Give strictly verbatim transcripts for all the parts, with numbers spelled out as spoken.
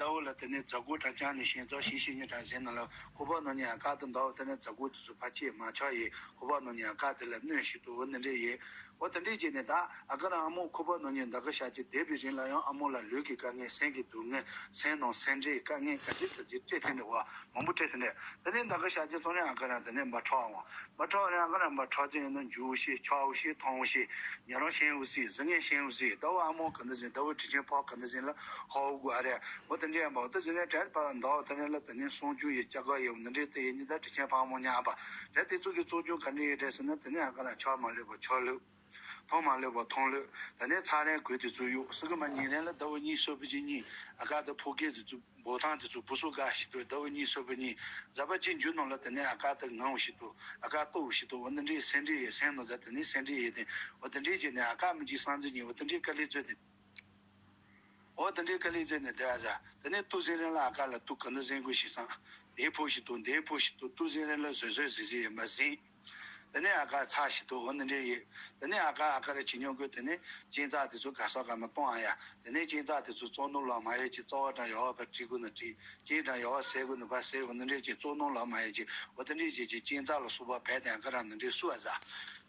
ཟླ་བོ་ལ་དེ་ནས་རྫ་གུར་དང་རྐྱང་ནས་ཞེན་ཙོག་ཞིང་ཞིང་ཉིན་གྲངས་ཟིན་ན་ལ་ཁོ་པ་ནང་ཉིན་ཨ་ཀ་དེ་འདའོ་དེ་ནས་རྫ་གུར་དེ་ཚོ་ཕ་ཆེ་མ་ཆོག་ཡིན་ཁོ་པ་ནང་ཉིན་ཨ་ཀ་དེ་ལ་གནོད་ཞིག་ཏུ་འོ་འདི་འདྲས་ཡིན། འོ་དེ་འདྲས་བྱས་ནས་ད་ཨ་ཀ་རང་ཨ་མོ་ཁོ་པ་ནང་ཉིན་ཟླ་ག་ཞག་གཅིག་བསྡད་པའི་རིང་ལ་ཡང་ཨ་མོ་ལ་ལུས་ཀྱི་དཀའ་ངལ་སེམས་ཀྱི་སྡུག་བསྔལ་སེམས་ནང་སེམས་ཁྲལ་དཀའ་ངལ་ག་ཚོད་ག་ཚོད་སྤྲད་ཐེངས་རེ་བ་མང་པོ་སྤྲད་ཐེངས་རེ་དེ་ནས་ཟླ་ག་ཞག་གཅིག་ཚོ་ནས་ཨ་ཀ་རང་དེ་ནས་འབའ་ཁྲོ་འོང་། མ་ཁྲོ་རེ་ཨ་ཀ་རང་མ་ཁྲོ་ཅན་ཡིན་ན་འཇུ་བོ་ཤེས་ཆོག་བོ་ཤེས་མཐོང་བོ་ཤེས་ཉ་རོང་ཤེས་བོ་སི་ཟི་ངན་ཤེས་བོ་སི་ཟླ་བོ་ཨ་མོ་ག་འདི་ཟིན་ཟླ་བོ་དྲི་ཆེན་ཕོག་ག་འདི་ཟིན་ལ་ཧོ་བོ་དགོས་ཨ་རེ་འོ་དེ་འདྲས་ཡིན་པ་འོ་དེ་ཟིན་ནས་དྲན་པ་འདའོ་དེ་ནས་ལ་དེ་ནས་སོང་རྒྱུ་ཡི་ལྕགས་གོ་ཡི་འོ་འདི་འདྲས་དེ་ཡིན་ཉི་ད་དྲི་ཆེན་ཕག་མོ་ཉག་པ་དེ་དེ་ཚོ་གི་གཙོ་རྒྱུ་ག་འདྲས་ཡོད་དྲན་ཟིན་ན་དེ་ནས་ཨ་ཀ་རང་ཆོག་མ་ལེབ་པ་ཆོག་ལེབ། མཐོང་མ་ལེབ་པ་མཐོང་ལེབ། དེ་ནས་ཚ་རན་གོས་དེ་ཚོ་གཡུག་སི་ཀི་མ་ཉིན་རན་ལ་ཟླ་བོ་གཉིས་སོ་བུ་གཅིག་གཉིས་ཨ་ཀ་དེ་ཕོ་སྐད་དེ་ཚོ་འབོ་ཐང་དེ་ཚོ་བུ་སོ་དགའ་ཞིག་ཏུ་ཟླ་བོ་གཉིས་སོ་བུ་གཉིས་ཟ་བ་གཅིག་འཇུ་ནང་ལ་དེ་ནས་ཨ་ཀ་དེ་ངང་བ་ཞིག་ཏུ་ཨ་ཀ་ལྟོ་བ་ཞིག་ཏུ་འོ་འདི་འདྲའི་སེམས་འདྲི་ཡི་སེམས་ནང་ཟ་དེ་ནས་སེམས་འདྲི་ཡི་དེ་འོ་འདི་འདྲའི་བྱས་ནས་ཨ་ཀ་མི་གཅིག་སང་འཛིན་གཉིས་འོ་འདི་འདྲའི་དཀའ་ལས་བརྩོད་དེ། འོ་དེ་འདྲའི་དཀའ་ལས་བརྩོད་ནས་བསྡད་ཡ་ཟ། དེ་ནས་ཏུ་ཟིན་རན་ལ་ཨ་ཀ་ལ་ཏུ་ག་འདི་ཟིན་དགོས་ཤིག་སང་། དེའི་ཕོ་ཞིག་ཏུ་འདིའི་ཕོ་ཞིག་ཏུ་ཏུ་ཟིན་རན་ལ་བཟོད་བཟོད་ཟིན་ཟིན་ཡིན་པ་ཟིན། དེ་ནས་ཨ་ཀ་ཚ་ཞིག་ཏུ་འོ་འདི་འདྲའི་ཡིན། དེ་ནས་ཨ་ཀ་ཨ་ཀ་ར་བྱིན་ཉོ་དགོས་དེ་ནས་གཅན་ཚ་དེ་ཚོ་ག་ས་ག་མ་གཏོང་ཨ་ཡ། དེ་ནས་གཅན་ཚ་དེ་ཚོ་བཙོག་ནོར་ལོག་མ་ཡོད་ཅིག་བཙོག་བ་དང་ཡོ་བ་བ་བྲིས་དགོས་ན་བྲིས། གཅན་དང་ཡོ་བ་ཟས་དགོས་ན་བ་ཟས་འོ་འདི་འདྲའི་ཅིག་བཙོག་ནོར་ལོག་མ་ཡོད་ཅིག་འོ་དེ་འདྲའི་ཅིག་ཅིག་གཅན་ཚ་ལ་སོགས་པ་བས་དེ་ཨ་ཀ་ར་འདི་འདྲའི་སུ་ཨ་ཟ།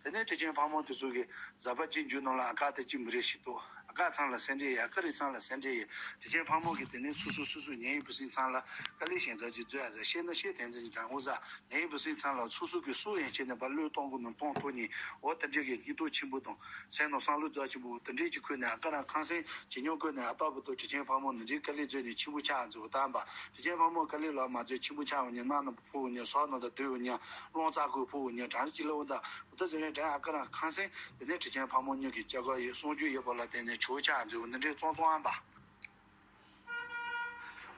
དེ་ནས་དྲི་ཆེན་ཕག་མོ་དེ་ཚོ་གིས་ཟ་བ་གཅིག་འཇུ་ནང་ལ་ཨ་ཀ་དེ་གཅིག་མི་རེ་ཞིག་ཏུ། ཨ་ཀ་ཚང་ལ་སེམས་ཁྲལ་ཡ་ཨ་ཀ་རི་ཚང་ལ་སེམས་ཁྲལ་ཡ། དྲི་ཆེན་ཕག་མོ་གིས་དེ་ནས་སོ་སོ་སོ་སོ་ཉེ་ཡི་བུ་སྲིང་ཚང་ལ་དཀའ་ལས་ཞན་ཚ་ཅིག་བཟོ་ཡ་ཟ་ཤེས་ན་ཤེས་དན་ཚན་གྱི་དྲང་འོ་ཟ། ཉེ་ཡི་བུ་སྲིང་ཚང་ལ་སོ་སོ་གི་སུ་ཡན་ཆད་ནས་པ་བློས་གཏོང་དགོས་ན་གཏོང་ཐུབ་ཉིན་འོ་དེ་འདྲ་གི་སྙིང་སྟོབས་ཆེན་པོ་དང་སེམས་ནང་བསམ་བློ་རྫོགས་ཆེན་པོ་དེ་འདྲས་ཅིག་ཁུར་ནས་ཨ་ཀ་རང་ཁང་སེང་ཇེ་ཉུང་བཀོད་ནས་ཨ་ཏོག་བུ་ཏོ་དྲི་ཆེན་ཕག་མོ་ནི་འདྲའི་དཀའ་ལས་བཟོས་ནས་ཆེན་པོ་ཆགས་འཛུལ་བ་དམ་པ། དྲི་ཆེན་ཕག་མོ་དཀའ་ལས་ལ་མ་བཟོས་ཆེན་པོ་ཆགས་འོ་ཉིན་གནག་ནང་ཕུ་འོ་ཉིན་ཟོག་ནང་དུ་སྡོད་འོ་ཉིན་རླུང་རྩ་ཁུག་ཕུ་འོ་ཉིན་གྲང་རེ་ཅི་ལ་འོ་ད་འོ་ད་ཟེར་ནས་དྲན་ཨ་ཀ་རང་ཁང་སེང་དེ་ནས་དྲི་ཆེན་ཕག་མོ་གཉིས་ཀྱི་སྐྱ་གོ་ཡི་གསུང་རྒྱུ་ཡོད་པ་ལ་བརྟེན་ནས་ཆོག་ཆགས་འཛུལ་འོ་ནི་འདྲའི་ཙོང་ཙོང་ཨམ་པ།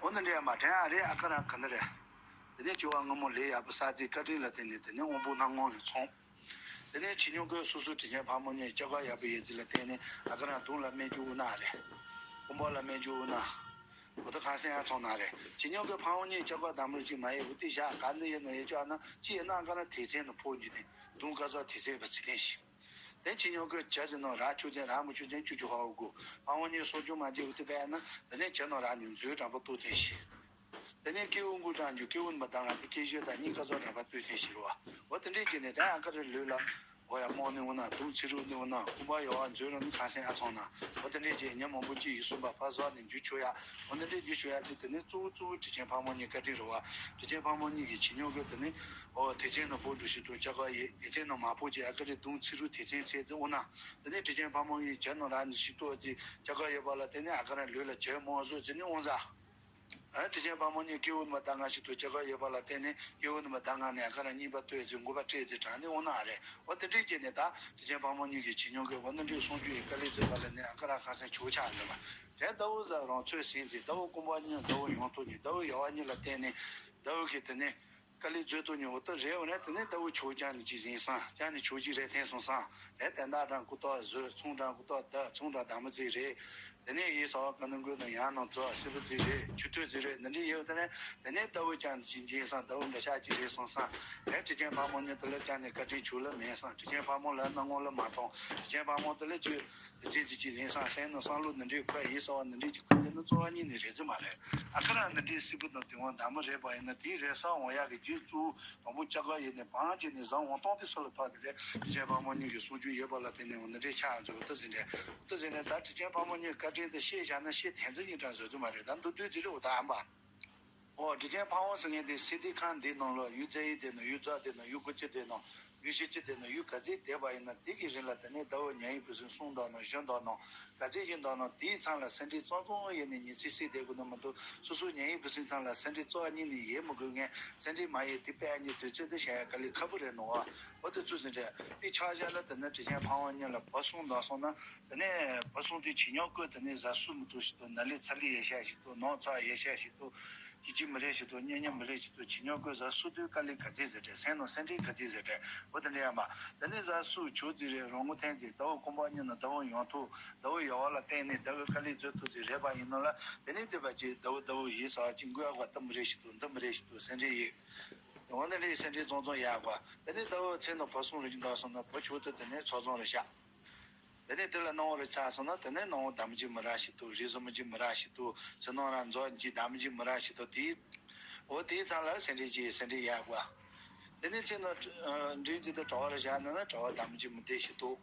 འོ་ནི་འདྲའི་མ་དྲན་ཨ་རེ་ཨ་ཀ་རང་ག་ནི་རེད། དེ་ནས་བྱི་བ་སྔ་མོ་ལས་ཡག་པོ་ས་རྩིས་བཀའ་དྲིན་ལ་བརྟེན་ནས་དེ་ནས་དབང་པོ་སྣ་ངོ་ཡི་ཚོང་། དེ་ནས་ཁྱི་ཉོ་ཀོས་སོ་སོའི་དྲིན་ཆེན་ཕག་མོ་གཉིས་སྐྱ་ཀ་ཡག་པོ་ཡོད་ཚུལ་ལ་བརྟེན་ནས་ཨ་ཀ་རང་དུང་ལ་སྨན་ཆུ་དབུ་ནག་རེད། ཀུན་པོ་ལ་སྨན་ཆུ་དབུ་ནག་འོ་ད་གང་སེང་ཨ་ཚོང་ནག་རེད། ཁྱི་ཉོ་ཀོས་ཕག་མོ་གཉིས་སྐྱ་ཀ་དམ་རུ་ཅིག་མ་ཡེ་འུ་ཏི་བཞག་ག་འདི་ཡེ་ནོ་ཡེ་ཅོ་ཨ་ན་ཅི་ཡེ་ན་ཨ་ཀ་རང་དེ་ཚེ་ནི་ཕོ་འཇུ་ནས་དུང་ཀ་ཟོ་དེ་ཚེ་བ་ཚི་ལེན་ཞིག་དེ་ཁྱི་ཉོ་ཀོས་ཇ་ཟེར་ནོ་ར་ཆུ་ཅན་ར་མུ་ཆུ་ཅན་ཅུ་ཅུ་ཧ་འུ་གུ་ཕག་མོ་གཉིས་སོ་ཅུ་མ་ཅེ་འུ་ཏི་བས་ཨ་ན་དེ་ནས་ཇ་ནོ་ར་ཉུང་ཚུལ་དྲང་པོ་ཏུ་ཐེ་ཞིག་དེ་ནས་སྐྱེ་བོ་མགོ་གྲངས་རྒྱུ་སྐྱེ་བོ་མི་དང་ང་དེ་སྐྱེ་བཞི་དང་གཉིས་ཀ་ཚོ་གྲངས་པ་སྤུས་ཐེངས་ཤིག་རུ་བ། འོ་དེ་འདྲས་བྱས་ནས་དེ་ཨ་ཀ་རེ་ལུས་ལ། འོ་ཡ་རྨོངས་ནི་འོ་ན་དུང་ཚི་རུ་ནི་འོ་ན་ཀུན་པ་ཡོ་བ་མཛོད་རུ་ནི་གང་སེང་ཨ་ཚོང་ན། འོ་དེ་འདྲས་བྱས་ཉ་མང་པོ་ཅིག་ཡིད་སུན་པ་ཕ་ཟོག་ནས་འཇུ་ཆོག་ཡ། འོ་དེ་འདྲས་འཇུ་ཆོག་ཡ་དེ་དེ་ནས་གཙོ་བོ་གཙོ་བོ་དྲིན་ཆེན་ཕག་མོ་གཉིས་བཀའ་དྲིན་རུ་བ། དྲིན་ཆེན་ཕག་མོ་གཉིས་ཀྱི་ཁྱི་ཉོ་གི་དེ་ནས། འོ་དེ་ཚེ་ནང་ཕོ་འགྲོ་ཞིག་ཏུ་ལྕགས་ཀ་ཡེ་དེ་ཚེ་ནང་མ་ཕོ་ཅིག་ཨ་ཀ་རེ་དུང་ཚི་རུ་དེ་ཚེ་ཚེ་དེ་འོ་ན། དེ་ནས་དྲིན་ཆེན་ཕག་མོ་གཉིས་ཇ་ནང་ར་ནི་ཞིག་ཏུ་ཨ་ཅིག་ལྕགས་ཀ་ཡོད་པ་ལ་དེ་ནས་ཨ་ཀ་རང་ལུས་ལ་ཇ་མང་བཟོ་ཅི་ནི་འོང་ཟ། ཨ་དྲིན་ཆེན་ཕག་མོ་གཉིས་སྐྱེ་བོ་ནི་མ་ད་ང་ཞིག་ཏུ་སྐྱེ་ཁ་ཡོད་པ་ལ་བརྟེན་ནས་སྐྱེ་བོ་ནི་མ་ད་ང་ནས་ཨ་ཀ་རང་གཉིས་པ་ལྟོས་ཅིག་མགུ་པ་སྤྲད་ཅིག་དྲང་ནི་འོང་ན་རེད། འོ་དེ་འདྲས་བྱས་ནས་ད་དྲིན་ཆེན་ཕག་མོ་གཉིས་ཀྱི་ཁྱི་ཉོ་གི་འོ་ནི་འདྲས་གསུང་རྒྱུ་ཡི་དཀའ་ལས་བརྩོད་པ་ལ་ནི་ཨ་ཀ་རང་ཁ་སང་ཆོག་ཆགས་འདྲ་བ། དེ་ཟླ་བོ་ཟ་རང་ཚོད་ཟིན་ཅིག་ཟླ་བོ་ཀུན་པ་གཉིས་ཟླ་བོ་ཡོང་ཐུག་ཉིན་ཟླ་བོ་ཡ་བ་གཉིས་ལ་བརྟེན་ནས་ཟླ་བོ་གི་དེ་ནས། དཀའ་ལས་བརྗོད་དུ་ཉོ་བོ་ཏི་རེད། འོ་ན་དེ་ནས་ལྟ་བུ་ཆོས་ཀྱང་ནི་ཅི་ཟིན་སང་ཀྱང་ནི་ཆོས་ཀྱི་རེད་ཐེན་སོང་སང་ལས་དན་དག་དང་ཀུ་ཏོག་བཟོས་ཚོང་དང་ཀུ་ཏོག་བདག་ཚོང་དང་བདག་མི་ཚིག་རེད། དེ་ནས་ཡིད་ས་བ་ཀ་ནང་ཀུན་ནང་ཡང་ནང་ཚོ་སྲིད་པ་ཚིག་རེད་ཆུ་ཐོད་ཚིག་རེད་འདི་འདྲའི་ཡོད་དེ་ནས་དེ་ནས་ལྟ་བུ་ཀྱང་ནི་ཅི་འཇིན་སང་ལྟ་བུ་འདྲ་ཤག་ཅི་རེད་སོང་སང་ལས་དྲི་ཆེན་ཕག་མོ་ཉིད་དུ་ལ་ཀྱང་ནི་བཀའ་དྲིན་ཆུ་ལ་མེད་སང་དྲི་ཆེན་ཕག་མོ་ལ་སྣང་ངོ་ལ་མ་མཐོང་དྲི་ཆེན་ཕག་མོ་དུ་ལ་ཅི། དེ་ཚེ་ཅི་ཅི་ཡིན་སང་སེམས་ནང་བསམ་བློ་འདི་འདྲའི་འཁོར་ཡིན་ས་བ་འདི་འདྲའི་ཅི་འཁོར་ཡིན་ན་གཙོ་བ་གཉིས་ནི་རེད་ཙི་མ་རེད། ཨ་ཁ་རང་འདི་འདྲའི་སྲིད་པ་དང་དེ་བ་འདའ་མ་རེད་པ་ཡིན་ན་དེའི་རེད་ས་འོང་ཡག་གི་རྗེས་གཙོ་བོ་དང་པོ་ལྕགས་ཀ་ཡིན་ནས་བང་བྱས་ནས་བཟང་འོང་སྟོང་དེ་སུ་ལ་ཐོག་དེ་རེད། དྲི་ཆེན་ཕག་མོ་གཉིས་ཀྱི་གསུང་རྒྱུན་ཡོད་པ་ལ་བརྟེན་ནས་འོ་འདི་འདྲའི་ཆགས་ཡང་ཚོ་འོ་ད་ཟིན་རེད། འོ་ད་ཟིན་ནས་ད་དྲི་ཆེན་ཕག་མོ་གཉིས་བཀའ་དྲིན་དེ་ཤེས་བཞག་ན་ཤེས་དེ་ཚོ་གཉིས་གྲངས་བཟོ་ཙི་མ་རེད། ད་མདོར་བསྡུས་ཙི་རེད་འོ་ད་ཨམ་པ། ཨོ་དྲི་ཆེན་ཕག་མོ་ཟེར་མཁན་དེ་སི་ཏི་ཁང་འདི་ནང་ལ་ཡུལ་རྩེ་ཡི་དེ་ནང་ཡུལ་རྩ་དེ་ནང་ཡུལ་ཀུ་ཅི་དེ་ནང་ཡུལ་ཤི་ཅི་དེ་ནང་ཡུལ་ག་ཚད་བསྡད་པ་ཡིན་ན་དེ་གི་རིང་ལ་དེ་ནས་ཟླ་བོ་ཉ་ཡི་བུ་སྲིན་གསུང་དང་ནང་བཞོན་དང་ནང་ག་ཚད་ཡིན་དང་ནང་དེའི་མཚམས་ལ་སེ་འབྲས་ཙོང་ཙོང་ཡེ་ནས་ཉི་ཚེ་སྲིད་བསྡད་དགོས་ན་མ་གཏོགས་སོ་སོ་ཉ་ཡི་བུ་སྲིན་མཚམས་ལ་སེ་འབྲས་ཙོག་གཉིས་ནས་ཡེ་མི་དགོས་ངས་སེ་འབྲས་མ་ཡེ་དེ་པས་ཨ་ནི་དུས་ཚོད་དུ་བྱ་ཡ་དཀའ་ལས་ཁག་པོ་རེད་ནོ་བ། འོ་དེ་ཚོ་ཟིན་རེད། དེ་ཆགས་བཞག་ལ་དེ་ནས་དྲི་ཆེན་ཕག་མོ་གཉིས་ལ་བུ་སྲུང་དང་སོང་ན་དེ་ནས་བུ་སྲུང་དེ་བྱིས་ཉོག་བཀོད་དེ་ནས་བཟའ་སུ་མི་ཐུབ་ཞིག་ཏུ་ན་ལི་ཚ་ལི་ཡེ་ཤ་ཞིག་ཏུ་ནོར་ཚ་ཡེ་ཤ་ཞིག་ཏུ། ཅི་ཅི་མི་རེ་ཞིག་ཏུ་གཉེན་ཉེ་མི་རེ་ཞིག་ཏུ་བྱིས་ཉོག་བཀོད་བཟའ་སུ་དུས་དཀའ་ལས་ག་ཚད་ཟེར་དྲན་སེམས་ནང་སེམས་ཁྲལ་ག་ཚད་ཟེར་དྲན་འོ་དེ་འདྲ་ཡང་མ། དེ་ནས་བཟའ་སུ་ཆོས་ཚིག་རེད་རོང་ངོ་ཐན་ཚིག་ཟླ་བོ་ཀུན་པ་གཉིས་ནི་ཟླ་བོ་ཡོང་ཐུག་ཟླ་བོ་ཡོང་བ་ལ་བརྟེན་ནས་ཟླ་བོའི་དཀའ་ལས་བཟོད་ཐུབ་ཚིག་རེད་པ་ཡིན་ནོ་ལ་དེ་ནས་བསྡད་པ་ཅིག་ཟླ་བོ་ཟླ་བོ་ཡིན་ཟ་ཅིག་འགོས་ཨ་བ་ད་མི་རེ་ཞིག་ཏུ་འདི་མི་རེ་ཞིག་ཏུ་སེམས་ཁྲལ་ཡིན། འོ་ན་ལས་སེམས་ཁྲལ་ཙོང་ཙོང་ཡག་བ་དེ་ནས་ཟླ་བོ་ཚེ་ནང་བུ་སྲུང་རེ་ཞིག་འདུག་སོང་ན་བུ་ཆོས་དུ་དེ་ནས་ཚོགས་ཚོང་རེ་བཞག་དེ་ནས་དེ་ལ་སྣང་བ་རེ་ཆགས་སོང་ན་དེ་ནས་སྣང་བ་དམ་གྱི་མི་ར་ཞིག་ཏུ་རིག་གསུམ་གྱི་མི་ར་ཞིག་ཏུ་ཕྱི་ནང་རང་རྫོགས་ཀྱི་དམ་གྱི་མི་ར་ཞིག་ཏུ་དེའི། འོ་དེའི་མཚམས་ལ་སེ་འབྲས་ཀྱི་སེ་འབྲས་ཡལ་བ། དེ་ནས་ཚེ་ན་འབྲས་ཀྱི་དེ་གྲོལ་བར་བཞག་ན་ན་གྲོལ་བ་དམ་གྱི་མི་བདེ་ཞིག་ཏུ།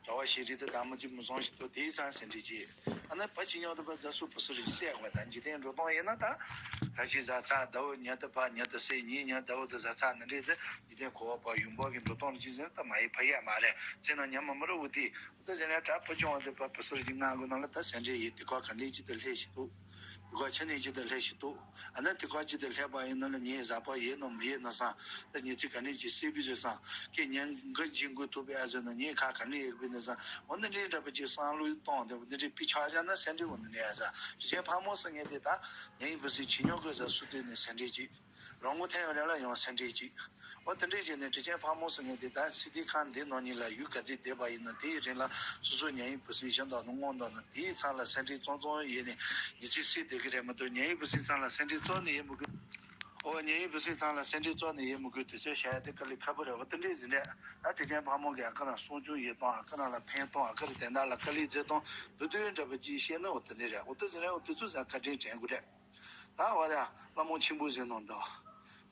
གྲོལ་བ་ཤེས་རིག་དེ་དམ་གྱི་མི་བཟང་ཞིག་ཏུ་དེའི་མཚམས་སེ་འབྲས་ཀྱི། ཨ་ནི་བ་ཅི་ཉོ་དུ་བ་རྫ་སུ་བུ་སུ་རིག་སེ་བ་དང་འཇིག་རྟེན་འགྲོ་སྟངས་ཡིན་ན་ད། ཁ་ཤས་བཟའ་ཚང་ཟླ་བོ་ཉི་དུ་བ་ཉི་དུ་སེ་ཉིན་ཉི་ཟླ་བོ་དུ་བཟའ་ཚང་ནི་འདྲས་དེ། འཇིག་རྟེན་འཁོར་བ་པ་ཡུམ་བོ་གི་འགྲོ་སྟངས་ལ་ཅི་ཟེར་ན་ད་མ་ཡི་ཕ་ཡ་མ་རེད་ཚེ་ན་ཉམས་མ་མི་རུ་བུ་དེ། ད་ཟེར་ན་གྲྭ་ཕུ་ཆུང་བ་དེ་བ་བུ་སུར་གྱི་ང་གོ་ནང་ལ་ད་སེ་འབྲས་ཡི་དེ་ཁོ་ག་འདྲས་ཅི་དེ་ལྷས་ཤི་ཏོ། དེ་ཁོ་ཆ་ནས་ཅི་དེ་ལྷས་ཤི་ཏོ། ཨ་ན་དེ་ཁོ་ཅི་དེ་ལྷས་པ་ཡིན་ན་ལ་ཉེ་ཟ་པ་ཡེ་ནོ་མི་ཡེ་ན་སང་། ད་ཉེ་ཚི་ག་ནས་ཅི་སེ་བི་ཟེར་སང་། ཀེ་ཉན་གི་ཇིང་གུ་ཐུབ་པའི་ཨ་ཟེར་ན་ཉེ་ཁ་ག་ནས་ཡེ་བི་ན་སང་། འོ་ན་འདྲས་འདྲ་པ་ཅི་སང་ལུས་གཏོང་དེ་འོ་ན་འདྲས་པི་ཆ་ཅ་ན་སེ་འབྲས་འོ་ན་འདྲས་ཨ་ཟ། དེ་ཆེན་ཕ་མོ་སང་ངེ་དེ་ད་ཉེ་ཡི་བུ་སི་ཆི་ཉོ་གི་ཟ་སུ་དེ་ནས་སེ་འབྲས་ཅི། རང་མགོ་ཐོན་ཡོང་རན་ལ་ཡང་སེ་འབྲས་གཅིག་འོ་དེ་འདྲས་བྱས་ནས་དྲི་ཆེན་ཕག་མོ་ཟེར་མཁན་དེ་ད་སི་ཏི་ཁང་འདི་ནང་ཉིད་ལ་ཡུལ་ག་ཚོད་བསྡད་པ་ཡིན་ན་དེའི་རིང་ལ་སོ་སོ་ཉེ་ཡི་བུ་སྲིང་བཞི་འདོག་ནང་ངོ་འདོག་ནང་དེའི་མཚམས་ལ་སེ་འབྲས་བཙོང་བཙོང་ཡས་ནས་ཉི་ཚེ་སྲིད་བསྡད་ཀྱི་རེད་མ་གཏོགས་ཉེ་ཡི་བུ་སྲིང་མཚམས་ལ་སེ་འབྲས་བཙོང་ནས་ཡས་མི་དགོས། འོ་ཉེ་ཡི་བུ་སྲིང་མཚམས་ལ་སེ་འབྲས་བཙོང་ནས་ཡས་མི་དགོས་དུས་ཚོད་བྱ་ཡ་དེ་དཀའ་ལས་ཁག་པོ་རེད། འོ་དེ་འདྲས་ཟིན་རེད། ད་དྲི་ཆེན་ཕག་མོ་གིས་ཨ་ཁ་རང་སྲུང་སྐྱོང་ཡས་གཏོང་ཨ་ཁ་རང་ལ་ཕན་གཏོང་ཨ་ཁ་རེ་དེ་འདྲ་ལ་དཀའ་ལས་མཛད་གཏོང་འདུག་དུས་འདྲ་པོ་ཅིག་བཤད་ན་འོ་དེ་འདྲས་རེད། འོ་དེ་ཟིན་རེད། འོ་དེ་ཚོ་ཟ་བཀའ་དྲིན་དྲན་དགོས་རེད། ད་འོ་ཡ་བླ་མ་ཆེན་པོ་ཟེར་ནོ་འདྲ།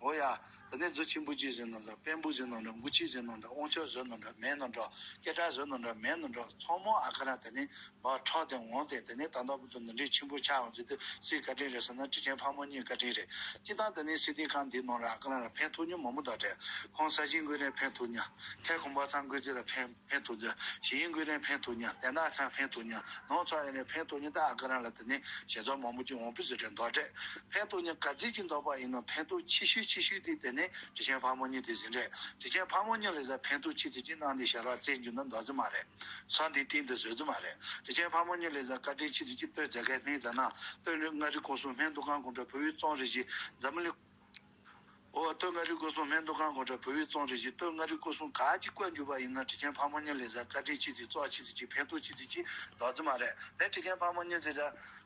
འོ་ཡ། ད་ནི་རྫུ་ཆེན་པོ་ཅིག་ཟེར་ནོ་འདྲ། དཔོན་པོ་ཟེར་ནོ་འདྲ། མགུ་ཆེ་ཟེར་ནོ་འདྲ། དབང་ཕྱུག་ཟེར་ནོ་འདྲ་མེད་ནོ་འདྲ། སྐད་གྲགས་ཟེར་ནོ་འདྲ་མེད་ནོ་འདྲ། ཚང་མ་ཨ་ཁ་ར་ད་ནི་བ་ཁྲག་དེ་འོང་དེ་ད་ནི་ད་ལྟ་བུ་དུ་འདི་འདྲའི་ཆེན་པོ་ཆགས་འོང་ཟེར་དུས་སྲིད་བཀའ་དྲིན་རེད་ཟེར་ན་དྲི་ཆེན་ཕག་མོ་གཉིས་བཀའ་དྲིན་རེད། སྤྱི་བཏང་ད་ནི་སྲིད་དེ་ཁང་འདི་ནང་ར་ཨ་ཁ་ར་ལ་ཕན་ཐོགས་མྱོང་མང་པོ་འདུག་དྲན། ཁོང་ས་ཞིང་དགོས་ནས་ཕན་ཐོགས་ཉ། ཐད་ཁོང་པ་ཚང་དགོས་ཚེ་ལ་ཕན། ཕན་ཐོགས་ཀྱི། གཞན་དགོས་རན་ཕན་ཐོགས་ཉ། དེ་ན་ཚང་ཕན་ཐོགས་ཉ། ནང་ཚང་ཡིན་ནས་ཕན་ཐོགས་ཉ། ད་ཨ་ཀ་རང་ལ་དེ་ནས་ཞེ་ཚོགས་མང་པོ་ཅིག་འོང་པི་ཟེར་རེད་འདོག་དྲེད། ཕན་ཐོགས་ཉ་ག་ཚིག་ཅིག་འདོག་པ་ཡིན་ན་ཕན་ཐོགས་ཆེ་ཤོས་ཆེ་ཤོས་དེ་དེ་ནས་དྲི་ཆེན་ཕག་མོ་གཉིས་དེ་ཟིན་རེད། དྲི་ཆེན་ཕག་མོ་གཉིས་ལས་ཟ་ཕན་ཐོགས་ཆེ་ཚིག་ཅིག་གནང་དེ་ཞེ་རག་རྩེ་འཇུ་ན་འདོག་ཙི་མ་རེད། ས་འདི་སྟེང་དུ་བཟོས་ཙི་མ་རེད། དྲི་ཆེན་ཕག་མོ་གཉིས་ལས་ཟ་བཀའ་དྲིན་ཆེ་ཚིག་ཅིག་སྟོད་རྒྱ་སྐད་སྨན་ཟ་ན་སྟོད་ལུས་མངའ་རིས་སྐོར་གསུམ་སྨན་འདུ་ཁང་དགོང་དྲ་བོད་ཡུལ་གཙང་རེ་བཞི་འཛམ་གླིང་། ཨོ་སྟོད་མངའ་རིས་སྐོར་གསུམ་སྨན་འདུ་ཁང་དགོང་དྲ་བོད་ཡུལ་གཙང་རེ་བཞི་སྟོད་མངའ་རིས་སྐོར་གསུམ་ག་ཅིག་བཀོད་འཇུག་པ་ཡིན་ན་དྲི་ཆེན་ཕག་མོ་གཉིས་ལས་ཟ་བཀའ་དྲིན་ཆེ་ཚིག་བཙོག་ཆེ་ཚིག་ཅིག་ཕན་ཐོགས་ཆེ་ཚིག་ཅིག་འདོག་ཙི་མ་རེད། དེ་དྲི་ཆེན་ཕག་མོ་གཉིས་ཟེར་ཟ་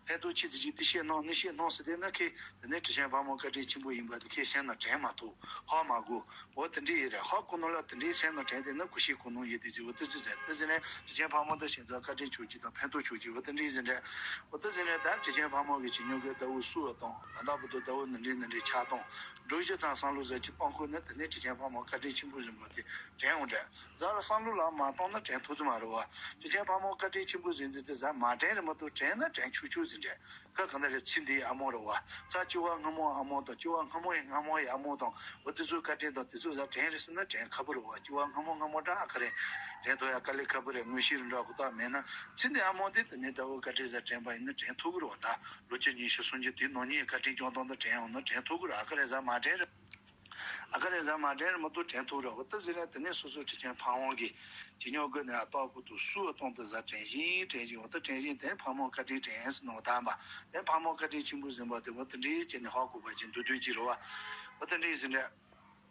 ཕན་ཐོགས་ཆེ་ཚིག་ཅིག་དེ་བཤད་གནང་ནི་བཤད་གནང་ཟེར་དེ་ན་ཁེ་དེ་ནས་དྲི་ཆེན་ཕག་མོ་བཀའ་དྲིན་ཆེན་པོ་ཡིན་པ་དེ་ཁེ་སེམས་ན་དྲན་མ་ཐུབ་ཧ་མ་གོ། འོ་དེ་འདྲ་ཡིན་རེད། ཧ་གོ་ནོ་ལ་དེ་འདྲའི་སེམས་ན་དྲན་དེ་ན་ཀུ་ཤི་གོ་ནོ་ཡིན་དེ་ཅི་འོ་དེ་ཅི་ཟེར་དེ་ཟེར་ནས་དྲི་ཆེན་ཕག་མོ་དང་ཞེ་ཚོགས་བཀའ་དྲིན་ཆོག་ཅིག་དང་ཕན་ཐོགས་ཆོག་ཅིག་འོ་དེ་འདྲ་ཡིན་ཟེར་འདྲ། འོ་དེ་ཟེར་ནས་ད་དྲི་ཆེན་ཕག་མོ་གི་བྱིན་མྱོང་གི་ཟླ་བོ་སུ་འོ་དང་ད་ལྟ་བུ་དུ་ཟླ་བོ་ནི་འདྲའི་ནི་འདྲའི་ཆགས་དང་འགྲོ་གཞི་ཚང་བསམ་བློ་ཟེར་གྱི་གཏོང་ཁུལ་ནི་དེ་ནས་དྲི་ཆེན་ཕག་མོ་བཀའ་དྲིན་ཆེན་པོ་ཟིན་པ་དེ་དྲན་འོང་འདྲ། ཟ་ལ་བསམ་བློ་ལ་མ་གཏོང་ན་དྲན་ཐུབ་ཀྱི་མ་རེད་བ། དྲི་ཆེན་ཕག་མོ་བཀའ་དྲིན་ཆེན་པོ་ཟིན་ཟིན་དེ་ཟ་མ་དྲན་རེད་མ་གཏོགས་དྲན་ན་དྲན་ཆོག་ཆོག་ཟིན་འདྲ། ཁ་གང་ལྟར་རེད། ཚེ་འདིའི་ཨ་མོ་རེད་བ། ཚ་སྐྱེ་བ་སྔ་མོའི་ཨ་མོ་དང་སྐྱེ་བ་སྔ་མོ་ཡི་སྔ་མོ་ཡི་ཨ་མོ་དང་འོ་དེ་ཚོའི་བཀའ་དྲིན་དང་དེ་ཚོ་ཟ་དྲན་རེད་ཟེར་ན་དྲན་ཁག་པོ་རེད་བ། སྐྱེ་བ་སྔ་མོ་སྔ་མོ་འདྲ་ཨ་ཁ་རེད། དྲན་ཐུབ་ཡ་དཀའ་ལས་ཁག་པོ་རེད། དངོས་གཞི་རིན་འདྲ་གོ་རྟོགས་མེད་ན་ཚེ་འདིའི་ཨ་མོ་དེ་དེ་ནས་ལྟ་བུ་བཀའ་དྲིན་ཟ་དྲན་པ་ཡིན་ན་དྲན་ཐུབ་ཀྱི་རེད་བ། ད་ལོ་བཅུ་ཉི་ཤུ་སུམ་ཅུ་དེའི་ནང་ཉིད་བཀའ་དྲིན་སྐྱོང་སྟངས་དང་དྲན་ཡོང་ན་དྲན་ཐུབ་ཀྱི་རེད། ཨ་ཁ་རེད་ཟ་མ་དྲན་རེད། ཨ་ཁ་རེ་ཟ་མ་དྲན་རེད་མ་གཏོགས་དྲན་ཐུབ་རེད། འོ་ད་ཟེར་རེད། དེ་ནས་སོ་སོའི་དྲི་ཆེན་ཕག་མོ་གི་བྱིན་མྱོང་བཀོད་ནས་ཨ་ཏོག་པོ་དུ་སུ་ཨ་གཏོང་དུ་ཟ་དྲན་བཞིན་དྲན་བཞིན་འོ་ད་དྲན་བཞིན་དེ་ཕག་མོ་བཀའ་དྲིན་དྲན་ཟེར་ནོ་ད་འབའ། དེ་ཕག་མོ་བཀའ་དྲིན་ཆེན་པོ་ཟིན་པ་དེ་འོ་དེ་འདྲའི་བྱས་ནས་ཧ་གོ་བ་ཅིག་འདུག་དུས་ཅིག་རེད་བ། འོ་དེ་འདྲའི་ཟིན་རེད།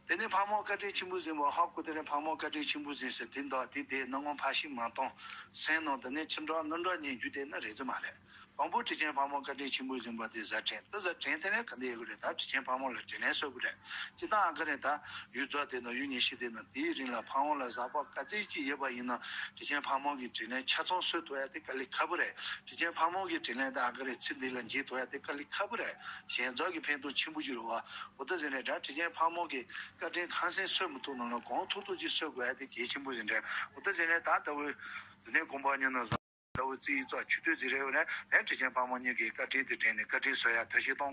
དེ་ནས་ཕག་མོ་བཀའ་དྲིན་ཆེན་པོ་ཟིན་པ་ཧ་གོ་དེ་རེད། ཕག་མོ་བཀའ་དྲིན་ཆེན་པོ་ཟིན་ཟེར་དེ་འདོག་དེ་དེ་སྣང་ངོ་ཕག་ཤིང་མ་གཏོང་སེམས་ནང་དེ་ནས་ཆུ་འགྲོ་ནུ་འགྲོ་ཉན་རྒྱུ་དེ་ན་རེད་ཙི་མ་རེད། དང་པོ་དྲི་ཆེན་ཕག་མོ་བཀའ་དྲིན་ཆེན་པོ་ཟིན་པ་དེ་ཟ་དྲན་ད་ཟ་དྲན་དེ་ནས་ག་འདྲ་ཡོད་གི་རེད། ད་དྲི་ཆེན་ཕག་མོ་ལ་དྲིན་ལན་གསོ་གི་རེད། སྤྱི་བཏང་ཨ་ཁ་རེད། ད་ཡུལ་རྫོགས་དེ་ན་ཡུལ་ཉི་ཤུ་དེ་ན་དེའི་རིང་ལ་ཕག་མོ་ལ་ཟག་པ་ག་ཚད་ཅིག་ཡོད་པ་ཡིན་ན་དྲི་ཆེན་ཕག་མོ་གི་དྲིན་ལན་ཆ་ཚང་གསོ་ཐུབ་ཡ་དེ་དཀའ་ལས་ཁག་པོ་རེད། དྲི་ཆེན་ཕག་མོ་གི་དྲིན་ལན་ད་ཨ་ཁ་རེད་ཚེ་འདི་ལ་འཇལ་ཐུབ་ཡ་དེ་དཀའ་ལས་ཁག་པོ་རེད། ཞེ་ཚོགས་ཀྱི་ཕན་ཐོགས་ཆེན་པོ་ཞིག་རེད་བ། འོ་ད་ཟེར་ནས་ད་དྲི་ཆེན་ཕག་མོ་གི་བཀའ་དྲིན་ཁ་སེང་གསོ་མི་ཐུབ་ནང་ལ་གོང་ཐུག་ཐུག་ཅིག་གསོ་དགོས་ཡ་དེ་གལ་ཆེན་པོ་ཟིན་རེད། འོ་ད་ཟེར་ནས་ད་ལྟ་བུ་དེ་ནས་དགོངས་པ་ཉོན་ནོ་ཟ། ལྟ་བུ་རྩིས་ཡིག་ཚོགས་ཆུ་སྟོད་རྩིས་རེ་བ་ནས་ནས་དྲི་ཆེན་ཕག་མོ་གཉིས་ཀྱི་བཀའ་དྲིན་དེ་དྲན་ནས་བཀའ་དྲིན་གསོ་ཡ་ཐུགས་བཞེད་གཏོང་།